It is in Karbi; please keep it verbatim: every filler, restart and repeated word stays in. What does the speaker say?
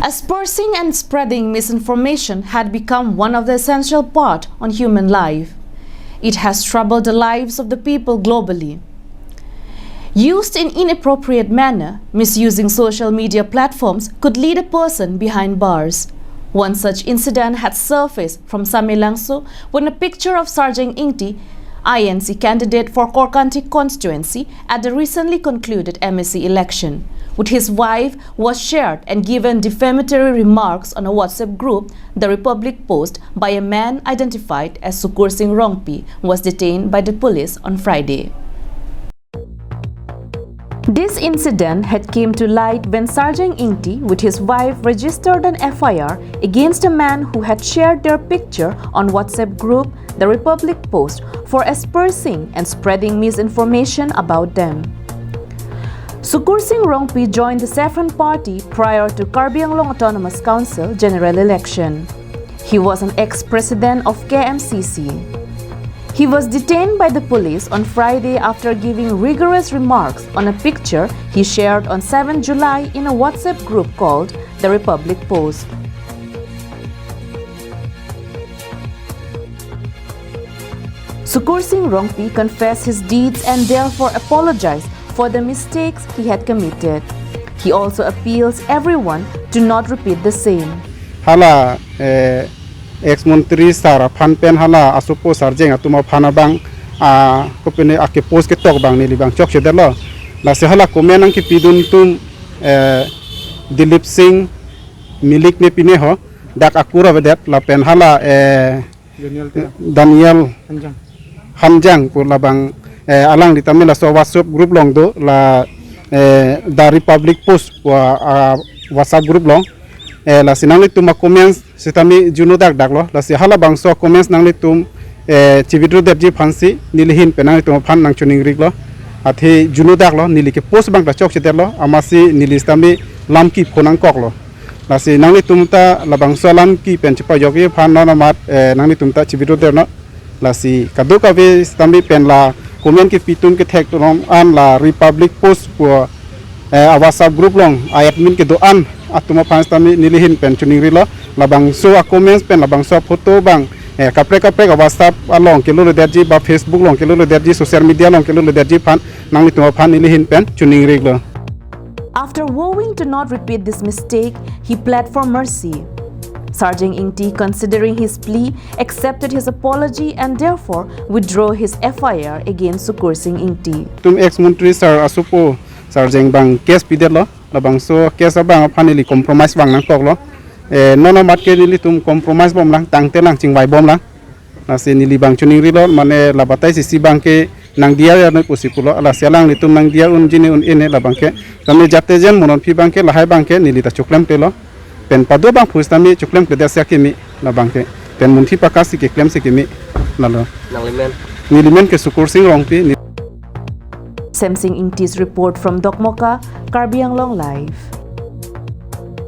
Aspersing and spreading misinformation had become one of the essential part on human life. It has troubled the lives of the people globally. Used in inappropriate manner, misusing social media platforms could lead a person behind bars. One such incident had surfaced from Samelangso when a picture of Sarjeng Ingti, I N C candidate for Korkanthi constituency at the recently concluded M A C election, with his wife was shared and given defamatory remarks on a WhatsApp group, The Republic Post, by a man identified as Sukur Singh Rongpi, was detained by the police on Friday. This incident had came to light when Sarjeng Ingti with his wife registered an F I R against a man who had shared their picture on WhatsApp group The Republic Post for aspersing and spreading misinformation about them. Sukur Singh Rongpi joined the Saffron Party prior to Karbi Anglong Autonomous Council general election. He was an ex-president of K M C C. He was detained by the police on Friday after giving rigorous remarks on a picture he shared on seventh July in a WhatsApp group called The Republic Post. Sukur Singh Rongpi confessed his deeds and therefore apologized for the mistakes he had committed. He also appeals everyone to not repeat the same. Hala eh, ex montri sir aphan pen hala asopo Sarjeng atum aphan abang a kopine ake post ketok abang neli abang chokchedetlo. Lasi hala comment nangkepidun atum eh, Dilip Singh Milik ne pine ho, dak akur avedet lapen hala eh, Daniel Terang. Daniel Hanjang. Hanjang pu labang eh, alangli tame laso WhatsApp group along do la eh, The Republic Post pu ah, WhatsApp group along. Eh, lasi nanglitum a comments sitame juno dakdaklo, lasi halabangso comments nanglitum eh, chi-withdraw detji aphansi neli ahin pen nanglitum aphan nangchoningri-iklo. Athe juno daklo, neli ke post abang ta chokchedetlo, amatsi neli sitame lam kephonangkoklo. Lasi nanglitum ta labangso alam ke pen chepajokji aphan non amat eh, nanglitum ta chi-withdraw detnon. Lasi kadokave sitame pen la comment kepi atum kethek atum an la Republic Post pu eh, a WhatsApp group along a admin kedo-an atum aphan sitame neli ahin pen choningrilo. Labangso a comments pen labangso a photo abang eh, kaprek kaprek a WhatsApp along kelolo detji ba Facebook along kelolo detji, social media along kelolo detji aphan nanglitum aphan neli ahin pen choningrilo. After vowing to not repeat this mistake, he pled for mercy. Sarjeng Ingti, considering his plea, accepted his apology and therefore withdraw his F I R against Sukur Singh Ingti. Atum ex montri sir asopo Sarjeng abang case pidetlo, labangso case abang aphan neli compromise abang nangkoklo. Eh, non amat ke nelitum compromise bomlang, tangtelang, chingvai bomlang. Lasi neli abang choningrilo, mane labatai sisi abang ke nangdiya ya noi pusi pulo, lasi alanglitum nangdiya unji ne un-e ne labang ke. Tame jate jen mo non aphi abang ke, lahai abang ke neli ta choklemklelo. Pen pado abang pusitame choklemkledet si akeme labang ke. Pen munthi pakasi keklemsi keme lalo. Nangli men? Neli men ke Sukur Singh Rongpi. Semsing Ingti's report from Dokmoka, Karbi Anglong Live.